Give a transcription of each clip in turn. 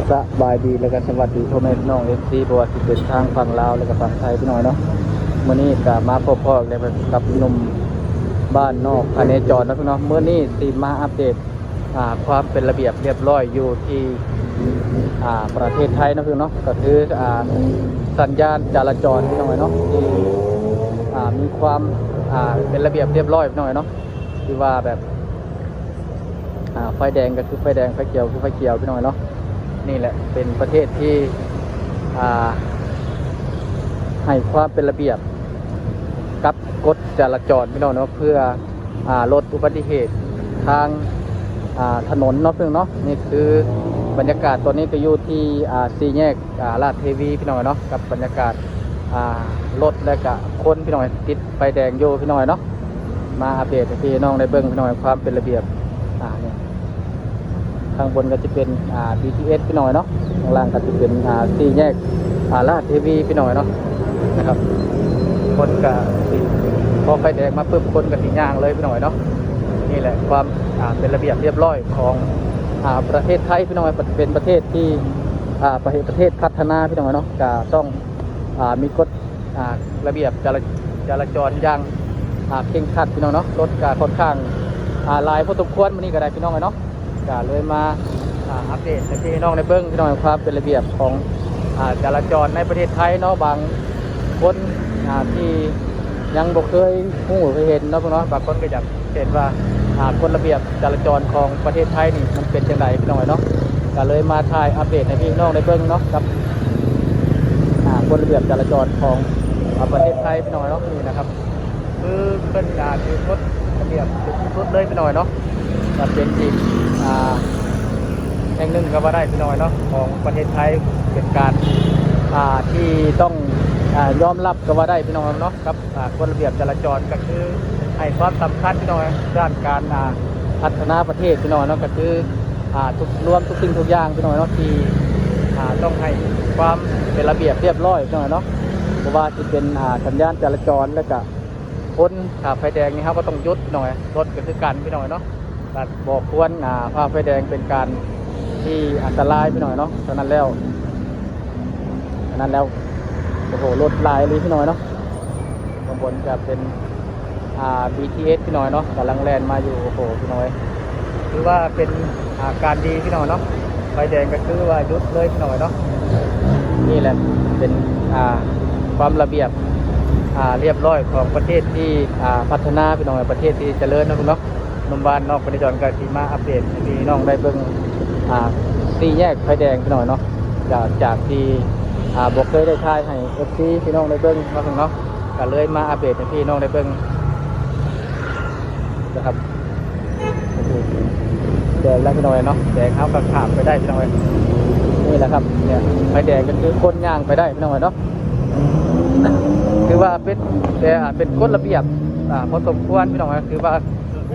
ສະບາຍດີ ແລະກະສະຫວັດດີພໍ່ແມ່ພີ່ນ້ອງ ເອັຟຊີ ບໍ່ວ່າຊິເປັນທາງຝັ່ງລາວ ແລະກະຝັ່ງໄທ ພີ່ນ້ອງເອີຍເນາະ. ມື້ນີ້ກະມາພົບພໍ້ກັບໜຸ່ມບ້ານນອກພະເນຈອນເນາະພີ່ນ້ອງ. ມື້ນີ້ຊິມາອັບເດດ ອ່າ ຄວາມເປັນລະບຽບລຽບຮ້ອຍຢູ່ທີ່ ອ່າ ປະເທດໄທເນາະພີ່ນ້ອງເນາະ. ກະຄື ອ່າ ສັນຍານຈະລາຈອນ ພີ່ນ້ອງເອີຍເນາະ ທີ່ ອ່າ ມີຄວາມ ອ່າ ເປັນລະບຽບລຽບຮ້ອຍ ພີ່ນ້ອງເອີຍເນາະ. ຄືວ່າແບບ ອ່າ ໄຟແດງກໍຄືໄຟແດງ ໄຟຂຽວຄືໄຟຂຽວ ພີ່ນ້ອງເນາະ. ນີ້ແຫຼະເປັນປະເທດທີ່ ອ່າ ໃຫ້ຄວາມເປັນລະບຽບກັບກົດຈະລາຈອນ ພີ່ນ້ອງເນາະ ເພື່ອ ອ່າ ລົດອຸບັດຕິເຫດທາງ ອ່າ ຖະໜົນເນາະ ພີ່ນ້ອງເນາະ. ນີ້ຄືບັນຍາກາດຕອນນີ້ກໍຢູ່ທີ່ ອ່າ ສີ່ແຍກ ອ່າ ລາດເທວີ ພີ່ນ້ອງເນາະ ກັບບັນຍາກາດ ອ່າ ລົດ ແລະກະຄົນ ພີ່ນ້ອງ ຕິດໄຟແດງຢູ່ ພີ່ນ້ອງເນາະ. ມາອັບເດດໃຫ້ພີ່ນ້ອງໄດ້ເບິ່ງ ພີ່ນ້ອງ ຄວາມເປັນລະບຽບ ອ່າ ນີ້ ຂ້າງບົນກໍຈະເປັນ ອ່າ ບີທີເອສ ພີ່ນ້ອງເນາະ. ຂ້າງລ່າງກໍຈະເປັນ ອ່າ ສີ່ແຍກ ອ່າ ລາດເທວີ ພີ່ນ້ອງເນາະ ນະຄັບ. ຄົນກໍຊິ ພໍໄຟແດງມາປຶບ ຄົນກໍຊິຍ່າງເລີຍ ພີ່ນ້ອງເນາະ. ນີ້ແຫຼະຄວາມ ອ່າ ເປັນລະບຽບລຽບຮ້ອຍຂອງ ອ່າ ປະເທດໄທ ພີ່ນ້ອງ. ເປັນປະເທດທີ່ ອ່າ ປະເທດ ປະເທດພັດທະນາ ພີ່ນ້ອງເນາະ ກໍຕ້ອງ ອ່າ ມີກົດ ອ່າ ລະບຽບຈະລາ ຈະລາຈອນຢ່າງ ອ່າ ເຄັ່ງຄັດ ພີ່ນ້ອງເນາະ. ລົດກໍຂ້ອນຂ້າງ ອ່າ ຫຼາຍພໍສົມຄວນມື້ນີ້ກໍໄດ້ ພີ່ນ້ອງເອີຍເນາະ. ກໍເລີຍມາ ອ່າ ອັບເດດໃຫ້ພີ່ນ້ອງໄດ້ເບິ່ງ ພີ່ນ້ອງ ຄວາມເປັນລະບຽບຂອງ ອ່າ ຈະລາຈອນໃນປະເທດໄທເນາະ. ບາງຄົນ ອ່າ ທີ່ຍັງບໍ່ເຄີຍຮູ້ເຄີຍເຫັນເນາະ ພີ່ນ້ອງເນາະ, ບາງຄົນກໍຢາກ ເຫັນວ່າ ອ່າ ກົດລະບຽບຈະລາຈອນຂອງປະເທດໄທນີ້ມັນເປັນຈັ່ງໃດ ພີ່ນ້ອງເອີຍເນາະ. ກໍເລີຍມາຖ່າຍອັບເດດໃຫ້ພີ່ນ້ອງໄດ້ເບິ່ງເນາະ ກັບ ອ່າ ກົດລະບຽບຈະລາຈອນຂອງ ອ່າ ປະເທດໄທ ພີ່ນ້ອງເອີຍເນາະ. ນີ້ນະຄັບ ຄືເພິ່ນ ອ່າ ຖືກົດລະບຽບສູງສຸດເລີຍ ພີ່ນ້ອງເອີຍເນາະ. ກໍເປັນອີກ ອ່າ ແຫ່ງໜຶ່ງກໍວ່າໄດ້ ພີ່ນ້ອງເອີຍເນາະ ຂອງປະເທດໄທ ເປັນການ ອ່າ ທີ່ຕ້ອງ ອ່າ ຍອມຮັບກໍວ່າໄດ້ ພີ່ນ້ອງເນາະ ກັບ ອ່າ ກົດລະບຽບຈະລາຈອນ ກໍຄືໃຫ້ຄວາມສຳຄັນ ພີ່ນ້ອງເອີຍ ດ້ານການ ອ່າ ພັດທະນາປະເທດ ພີ່ນ້ອງເນາະ. ກໍຄື ອ່າ ທຸກ ລວມທຸກສິ່ງທຸກຢ່າງ ພີ່ນ້ອງເນາະ ທີ່ ອ່າ ຕ້ອງໃຫ້ຄວາມເປັນລະບຽບລຽບຮ້ອຍ ພີ່ນ້ອງເນາະ. ບໍ່ວ່າຊິເປັນ ອ່າ ສັນຍານຈະລາຈອນ ແລ້ວກະຄົນ ຖ້າໄຟແດງນີ້ເຮົາກໍຕ້ອງຢຸດ ພີ່ນ້ອງເອີຍ, ລົດກໍຄືກັນ ພີ່ນ້ອງເນາະ. ກໍບໍ່ຄວນ ອ່າ ຝ່າໄຟແດງເປັນການທີ່ອັນຕະລາຍ ພີ່ນ້ອງເນາະ. ສະນັ້ນແລ້ວ ສະນັ້ນແລ້ວ ໂອ້ໂຫ ລົດຫຼາຍອີ່ຫຼີ ພີ່ນ້ອງເນາະ. ຂ້າງບົນຈະເປັນ ອ່າ ບີທີເອສ ພີ່ນ້ອງເນາະ ກຳລັງແລ່ນມາຢູ່. ໂອ້ໂຫ ພີ່ນ້ອງເອີຍ ຖືວ່າເປັນ ອ່າ ການດີ ພີ່ນ້ອງເນາະ. ໄຟແດງກໍຄືວ່າຢຸດເລີຍ ພີ່ນ້ອງເນາະ. ນີ້ແຫຼະເປັນ ອ່າ ຄວາມລະບຽບ ອ່າ ລຽບຮ້ອຍຂອງປະເທດທີ່ ອ່າ ພັດທະນາ ພີ່ນ້ອງເອີຍ, ປະເທດທີ່ຈະເລີນເນາະ ພີ່ນ້ອງເນາະ. ໜຸ່ມບ້ານນອກພະເນຈອນກໍຊິມາອັບເດດໃຫ້ພີ່ນ້ອງໄດ້ເບິ່ງ ອ່າ ສີ່ແຍກໄຟແດງ ພີ່ນ້ອງເນາະ. ຈາກ ຈາກທີ່ ອ່າ ບໍ່ເຄີຍໄດ້ຖ່າຍໃຫ້ ເອັຟຊີ ພີ່ນ້ອງໄດ້ເບິ່ງເນາະ ພີ່ນ້ອງເນາະ, ກໍເລີຍມາອັບເດດໃຫ້ພີ່ນ້ອງໄດ້ເບິ່ງນະຄັບ. ແດງແລ້ວ ພີ່ນ້ອງເນາະ, ແດງເຮົາກໍຂ້າມໄປໄດ້ ພີ່ນ້ອງເອີຍ. ນີ້ແຫຼະຄັບ ເນຍ ໄຟແດງກໍຄືຄົນຍ່າງໄປໄດ້ ພີ່ນ້ອງເນາະ. ຖືວ່າເປັນ ແຕ່ ອ່າ ເປັນກົດລະບຽບ ອ່າ ພໍສົມຄວນ ພີ່ນ້ອງເອີຍ. ຖືວ່າ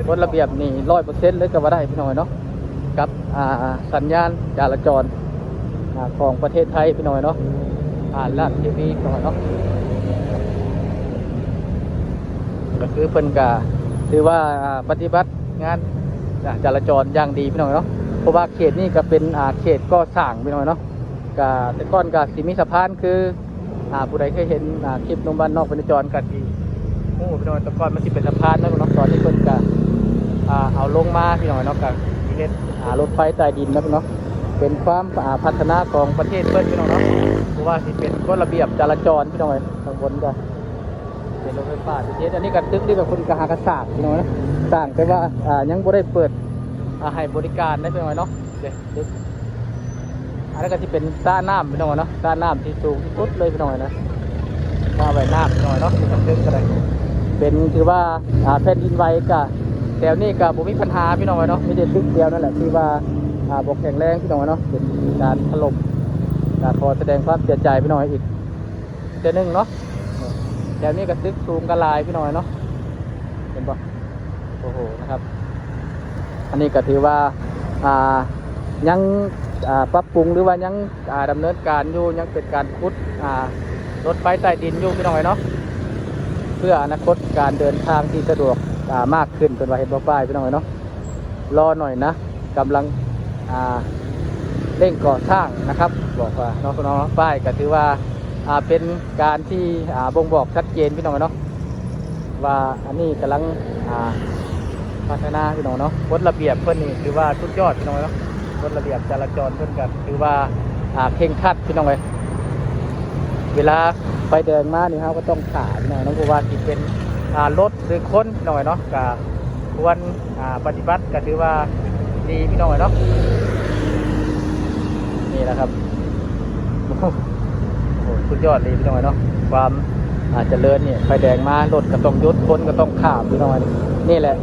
ກົດລະບຽບນີ້ຮ້ອຍເປີເຊັນເລີຍກໍວ່າໄດ້ ພີ່ນ້ອງເນາະ. ກັບ ອ່າ ສັນຍານຈະລາຈອນ ອ່າ ຂອງປະເທດໄທ ພີ່ນ້ອງເນາະ, ຜ່ານລາດເທວີ ພີ່ນ້ອງເນາະ. ກໍຄືເພິ່ນກໍຖືວ່າ ອ່າ ປະຕິບັດງານ ອ່າ ຈະລາຈອນຢ່າງດີ ພີ່ນ້ອງເນາະ, ເພາະວ່າເຂດນີ້ກໍເປັນ ອ່າ ເຂດກໍ່ສ້າງ ພີ່ນ້ອງເນາະ. ກະແຕ່ກ່ອນກະຊິມີສະພານ ຄື ອ່າ ຜູ້ໃດເຄີຍເຫັນ ອ່າ ຄລິບໜຸ່ມບ້ານນອກພະເນຈອນກະຊິຮູ້ ພີ່ນ້ອງ, ແຕ່ກ່ອນມັນຊິເປັນສະພານເນາະ ພີ່ນ້ອງ. ຕອນນີ້ເພິ່ນກະ ອ່າ ເອົາລົງມາ ພີ່ນ້ອງເນາະ, ກະຊິເຮັດ ອ່າ ລົດໄຟໃຕ້ດິນເນາະ ພີ່ນ້ອງ. ເປັນຄວາມ ອ່າ ພັດທະນາຂອງປະເທດເພິ່ນ ພີ່ນ້ອງເນາະ, ບໍ່ວ່າຊິເປັນກົດລະບຽບຈະລາຈອນ ພີ່ນ້ອງເອີຍ. ຂ້າງບົນກະເປັນລົດໄຟຟ້າທີ່ເຮັດ, ອັນນີ້ກະຕຶກນີ້ກະເພິ່ນກະຫາກະສ້າງ ພີ່ນ້ອງເນາະ, ສ້າງ ແຕ່ວ່າ ອ່າ ຍັງບໍ່ໄດ້ເປີດ ອ່າ ໃຫ້ບໍລິການເດ້ ພີ່ນ້ອງເນາະ. ເດ້ ຕຶກ ອັນນັ້ນກໍຊິເປັນສະນ້ຳ ພີ່ນ້ອງເນາະ, ສະນ້ຳທີ່ສູງທີ່ສຸດເລີຍ ພີ່ນ້ອງເນາະ, ສະວ່າຍນ້ຳ ພີ່ນ້ອງເນາະ. ທີ່ທາງເທິງກໍໄດ້ ເປັນ ຖືວ່າ ອ່າ ແຜ່ນດິນໄຫວກະ ແຖວນີ້ກະບໍ່ມີບັນຫາ ພີ່ນ້ອງເນາະ, ມີແຕ່ຕຶກດຽວນັ້ນແຫຼະທີ່ວ່າ ອ່າ ບໍ່ແຂງແຮງ ພີ່ນ້ອງເນາະ, ເປັນການຖະຫຼົ່ມ. ກະຂໍສະແດງຄວາມເສຍໃຈ ພີ່ນ້ອງ ອີກເທື່ອໜຶ່ງເນາະ. ແຖວນີ້ກໍຕຶກສູງກໍຫຼາຍ ພີ່ນ້ອງເນາະ, ເຫັນບໍ່? ໂອ້ໂຫ ນະຄັບ ອັນນີ້ກໍຖືວ່າ ອ່າ ຍັງ ອ່າ ປັບປຸງ ຫຼືວ່າຍັງ ອ່າ ດຳເນີນການຢູ່, ຍັງເປັນການຂຸດ ອ່າ ລົດໄຟໃຕ້ດິນຢູ່ ພີ່ນ້ອງເນາະ, ເພື່ອອະນາຄົດການເດີນທາງທີ່ສະດວກ ອ່າ ມາກຂຶ້ນ. ເພິ່ນວ່າເຫັນບໍ່ ປ້າຍ ພີ່ນ້ອງເນາະ, ລໍໜ້ອຍນະ ກຳລັງ ອ່າ ເລັ່ງກໍ່ສ້າງນະຄັບ ບອກວ່າເນາະ ພີ່ນ້ອງເນາະ. ປ້າຍກໍຖືວ່າ ອ່າ ເປັນການທີ່ ອ່າ ບົ່ງບອກຊັດເຈນ ພີ່ນ້ອງເນາະ ວ່າອັນນີ້ກຳລັງ ອ່າ ພັດທະນາ ພີ່ນ້ອງເນາະ. ກົດລະບຽບເພິ່ນນີ້ຖືວ່າສຸດຍອດ ພີ່ນ້ອງເນາະ. ກົດລະບຽບຈະລາຈອນເພິ່ນກໍຖືວ່າ ອ່າ ເຄັ່ງຄັດ ພີ່ນ້ອງເອີຍ. ເວລາໄຟແດງມານີ້ ເຮົາກໍຕ້ອງຂ້າມ ພີ່ນ້ອງເນາະ ບໍ່ວ່າຊິເປັນ ອ່າ ລົດ ຫຼື ຄົນ ພີ່ນ້ອງເອີຍເນາະ ກໍຄວນ ອ່າ ປະຕິບັດ ກໍຖືວ່າດີ ພີ່ນ້ອງເອີຍເນາະ. ນີ້ແຫຼະຄັບ ໂອ້ໂຫ ສຸດຍອດເລີຍ ພີ່ນ້ອງເອີຍເນາະ. ຄວາມ ອ່າ ຈະເລີນນີ້ ໄຟແດງມາ ລົດກໍຕ້ອງຢຸດ ຄົນກໍຕ້ອງຂ້າມ ພີ່ນ້ອງເອີຍ. ນີ້ແຫຼະ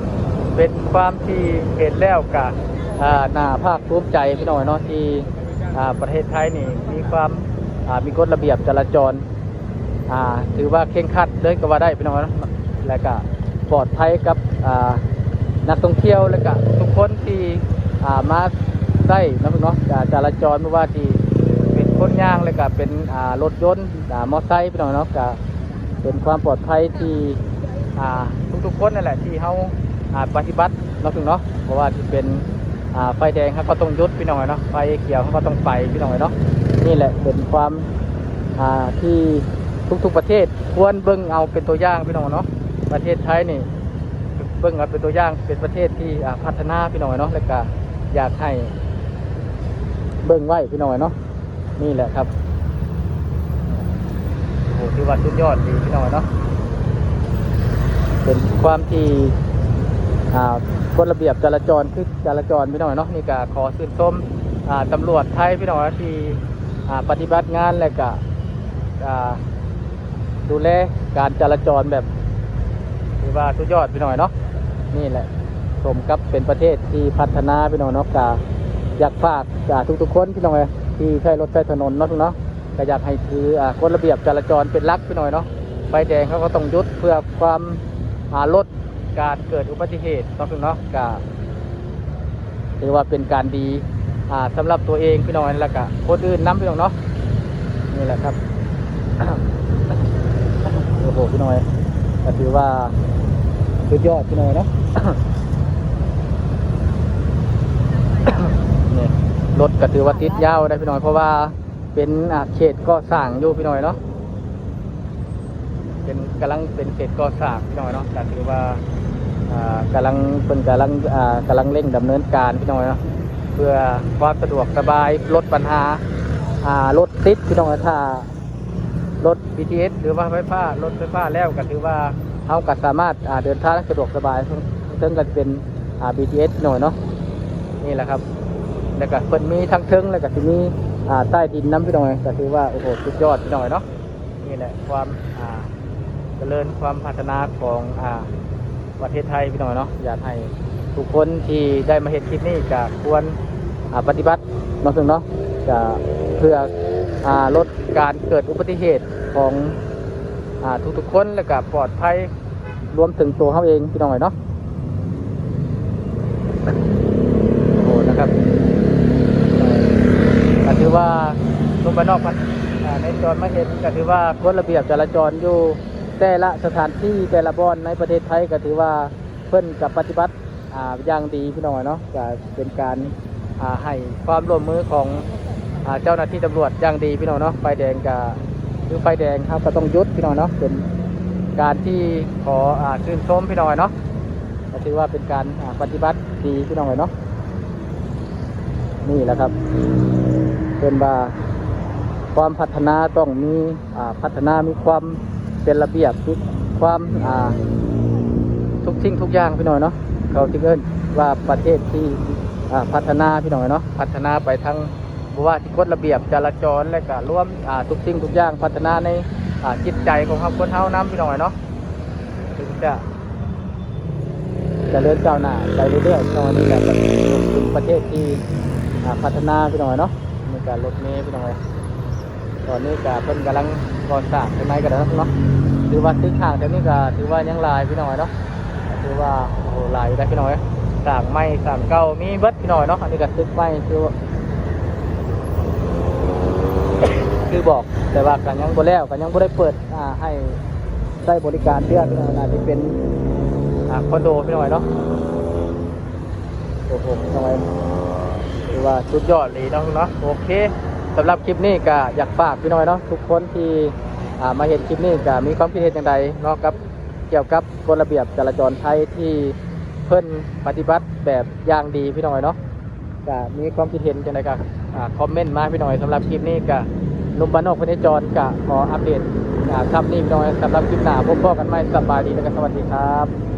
ເປັນຄວາມທີ່ເຫັນແລ້ວກໍ ອ່າ ໜ້າພາກພູມໃຈ ພີ່ນ້ອງເອີຍເນາະ ທີ່ ອ່າ ປະເທດໄທນີ້ມີຄວາມ ອ່າ ມີກົດລະບຽບຈະລາຈອນ ອ່າ ຖືວ່າເຄັ່ງຄັດເລີຍກໍວ່າໄດ້ ພີ່ນ້ອງເນາະ. ແລະກະປອດໄພກັບ ອ່າ ນັກທ່ອງທ່ຽວ ແລະກະທຸກຄົນທີ່ ອ່າ ມາໃຊ້ເນາະ ເນາະ ຈະ ຈະລາຈອນ ບໍ່ວ່າຊິເປັນຄົນຍ່າງ ແລະກະເປັນ ອ່າ ລົດຍົນ ອ່າ ມໍໄຊ ພີ່ນ້ອງເນາະ. ກະເປັນຄວາມປອດໄພທີ່ ອ່າ ທຸກໆຄົນນັ້ນແຫຼະ ທີ່ເຮົາ ອ່າ ປະຕິບັດເນາະ ເນາະ. ບໍ່ວ່າຊິເປັນ ອ່າ ໄຟແດງເຮົາກໍຕ້ອງຢຸດ ພີ່ນ້ອງເອີຍເນາະ, ໄຟຂຽວເຮົາກໍຕ້ອງໄປ ພີ່ນ້ອງເອີຍເນາະ. ນີ້ແຫຼະເປັນຄວາມ ອ່າ ທີ່ທຸກໆປະເທດຄວນເບິ່ງເອົາເປັນຕົວຢ່າງ ພີ່ນ້ອງເນາະ. ປະເທດໄທນີ້ເບິ່ງເອົາເປັນຕົວຢ່າງ ເປັນປະເທດທີ່ ອ່າ ພັດທະນາ ພີ່ນ້ອງເນາະ, ແລະກະຢາກໃຫ້ເບິ່ງໄວ້ ພີ່ນ້ອງເນາະ. ນີ້ແຫຼະຄັບ ໂອ້ໂຫ ຖືວ່າສຸດຍອດດີ ພີ່ນ້ອງເນາະ. ເປັນຄວາມທີ່ ອ່າ ກົດລະບຽບຈະລາຈອນ ຄື ຈະລາຈອນ ພີ່ນ້ອງເນາະ. ນີ້ກະຂໍຊື່ນຊົມ ອ່າ ຕຳຫຼວດໄທ ພີ່ນ້ອງເນາະ ທີ່ ອ່າ ປະຕິບັດງານ ແລະກະ ອ່າ ດູແລການຈະລາຈອນແບບ ຖືວ່າສຸດຍອດ ພີ່ນ້ອງເນາະ. ນີ້ແຫຼະສົມກັບເປັນປະເທດທີ່ພັດທະນາ ພີ່ນ້ອງເນາະ. ກະຢາກຝາກ ອ່າ ທຸກໆຄົນ ພີ່ນ້ອງເອີຍ ທີ່ໃຊ້ລົດໃຊ້ຖະໜົນເນາະ ເນາະ ກະຢາກໃຫ້ຖື ອ່າ ກົດລະບຽບຈະລາຈອນເປັນຫຼັກ ພີ່ນ້ອງເນາະ. ໄຟແດງເຮົາກໍຕ້ອງຢຸດເພື່ອຄວາມ ອ່າ ລົດ ການເກີດອຸບັດຕິເຫດເນາະ ເນາະ. ກະຖືວ່າເປັນການດີ ອ່າ ສຳລັບຕົວເອງ ພີ່ນ້ອງ ແລະກະຄົນອື່ນນຳ ພີ່ນ້ອງເນາະ. ນີ້ແຫຼະຄັບ ໂອ້ໂຫ ພີ່ນ້ອງ ກະຖືວ່າສຸດຍອດ ພີ່ນ້ອງເນາະ. ນີ້ ລົດກະຖືວ່າຕິດຍາວໄດ໋ ພີ່ນ້ອງ ເພາະວ່າ ເປັນ ອ່າ ເຂດກໍ່ສ້າງຢູ່ ພີ່ນ້ອງເນາະ. ເປັນ ກຳລັງເປັນເຂດກໍ່ສ້າງ ພີ່ນ້ອງເນາະ. ກະຖືວ່າ ອ່າ ກຳລັງ ເພິ່ນກຳລັງ ອ່າ ກຳລັງເລັ່ງດຳເນີນການ ພີ່ນ້ອງເນາະ ເພື່ອຄວາມສະດວກສະບາຍ ລົດບັນຫາ ອ່າ ລົດຕິດ ພີ່ນ້ອງ. ຖ້າລົດ ບີທີເອສ ຫຼືວ່າໄຟຟ້າ ລົດໄຟຟ້າແລ້ວ ກະຖືວ່າເຮົາກະສາມາດ ອ່າ ເດີນທາງສະດວກສະບາຍ ເຊິ່ງກະເປັນ ອ່າ ບີທີເອສ ພີ່ນ້ອງເນາະ. ນີ້ແຫຼະຄັບ ແລະກະເພິ່ນມີທັງເທິງ ແລະກະຊິມີ ອ່າ ໃຕ້ດິນນຳ ພີ່ນ້ອງເອີຍ. ກະຖືວ່າ ໂອ້ໂຫ ສຸດຍອດ ພີ່ນ້ອງເນາະ. ນີ້ແຫຼະຄວາມ ອ່າ ຈະເລີນ ຄວາມພັດທະນາຂອງ ອ່າ ປະເທດໄທ ພີ່ນ້ອງເນາະ. ຢາກໃຫ້ທຸກຄົນທີ່ໄດ້ມາເຫັນຄລິບນີ້ກະຄວນ ອ່າ ປະຕິບັດເນາະ ເນາະ ກະເພື່ອ ອ່າ ລົດການເກີດອຸບັດຕິເຫດຂອງ ອ່າ ທຸກໆຄົນ ແລະກະປອດໄພ ລວມເຖິງໂຕເຮົາເອງ ພີ່ນ້ອງເອີຍເນາະ. ໂອ້ ນະຄັບ ກະຖືວ່າ ລົງໄປນອກ ອ່າ ໃນຈອນມາເຫັນ ກະຖືວ່າກົດລະບຽບຈະລາຈອນຢູ່ແຕ່ລະສະຖານທີ່ ແຕ່ລະບ່ອນໃນປະເທດໄທ ກະຖືວ່າເພິ່ນກະປະຕິບັດ ອ່າ ຢ່າງດີ ພີ່ນ້ອງເນາະ. ກະເປັນການ ອ່າ ໃຫ້ຄວາມຮ່ວມມືຂອງ ອ່າ ເຈົ້າໜ້າທີ່ຕຳຫຼວດຢ່າງດີ ພີ່ນ້ອງເນາະ. ໄຟແດງກະຄືໄຟແດງ ເຮົາກະຕ້ອງຢຸດ ພີ່ນ້ອງເນາະ. ເປັນການທີ່ຂໍ ອ່າ ຊື່ນຊົມ ພີ່ນ້ອງເນາະ. ກະຖືວ່າເປັນການ ອ່າ ປະຕິບັດດີ ພີ່ນ້ອງເອີຍເນາະ. ນີ້ແຫຼະຄັບ ເພິ່ນວ່າຄວາມພັດທະນາຕ້ອງມີ ອ່າ ພັດທະນາ ມີຄວາມເປັນລະບຽບ ມີຄວາມ ອ່າ ທຸກສິ່ງທຸກຢ່າງ ພີ່ນ້ອງເນາະ. ເຂົາຈຶ່ງເອີ້ນວ່າປະເທດທີ່ ອ່າ ພັດທະນາ ພີ່ນ້ອງເນາະ. ພັດທະນາໄປທາງ ບໍ່ວ່າຊິກົດລະບຽບຈະລາຈອນ ແລະກະລວມ ອ່າ ທຸກສິ່ງທຸກຢ່າງ ພັດທະນາໃນ ອ່າ ຈິດໃຈຂອງເຮົາ ຄົນເຮົານຳ ພີ່ນ້ອງເນາະ. ເຊິ່ງຈະ ຈະເລີນກ້າວໜ້າໄປເລື້ອຍໆ ເນາະ. ນີ້ກະເປັນປະເທດທີ່ ອ່າ ພັດທະນາ ພີ່ນ້ອງເນາະ. ນີ້ກະລົດເມ ພີ່ນ້ອງເອີຍ. ຕອນນີ້ກະເພິ່ນກຳລັງກໍ່ສ້າງທາງໃນກະໄດ້ເນາະ. ຖືວ່າຕຶກຫ້າງແຖວນີ້ກະຖືວ່າຍັງຫຼາຍ ພີ່ນ້ອງເນາະ. ກະຖືວ່າ ໂອ້ໂຫ ຫຼາຍຢູ່ໄດ໋ ພີ່ນ້ອງເອີຍ. ສ້າງໃໝ່ສ້າງເກົ່າມີເບິດ ພີ່ນ້ອງເນາະ. ອັນນີ້ກະຕຶກໃໝ່ຄື ຄືບອກ ແຕ່ວ່າກະຍັງບໍ່ແລ້ວ ກະຍັງບໍ່ໄດ້ເປີດ ອ່າ ໃຫ້ ໃຊ້ບໍລິການເທື່ອ ພີ່ນ້ອງ. ອາດຈະເປັນ ອ່າ ຄອນໂດ ພີ່ນ້ອງເນາະ. ໂອ້ໂຫ ພີ່ນ້ອງເອີຍ ຖື ວ່າສຸດຍອດເລີຍເນາະ ເນາະ. ໂອເຄ ສຳລັບຄລິບນີ້ກະຢາກຝາກພີ່ນ້ອງເນາະ ທຸກຄົນທີ່ ອ່າ ມາເຫັນຄລິບນີ້ກະມີຄວາມຄິດເຫັນຈັ່ງໃດເນາະ ກັບ ກ່ຽວກັບກົດລະບຽບຈະລາຈອນໄທທີ່ເພິ່ນປະຕິບັດແບບຢ່າງດີພີ່ນ້ອງເນາະ. ກະມີຄວາມຄິດເຫັນຈັ່ງໃດກະ ອ່າ ຄອມເມັນມາພີ່ນ້ອງ. ສຳລັບຄລິບນີ້ກະ ໜຸ່ມບ້ານນອກພະເນຈອນກະຂໍອັບເດດ ອ່າ ສ່ຳນີ້ພີ່ນ້ອງ. ສຳລັບຄລິບໜ້າພົບພໍ້ກັນໃໝ່. ສະບາຍດີ ແລະກະສະຫວັດດີຄັບ.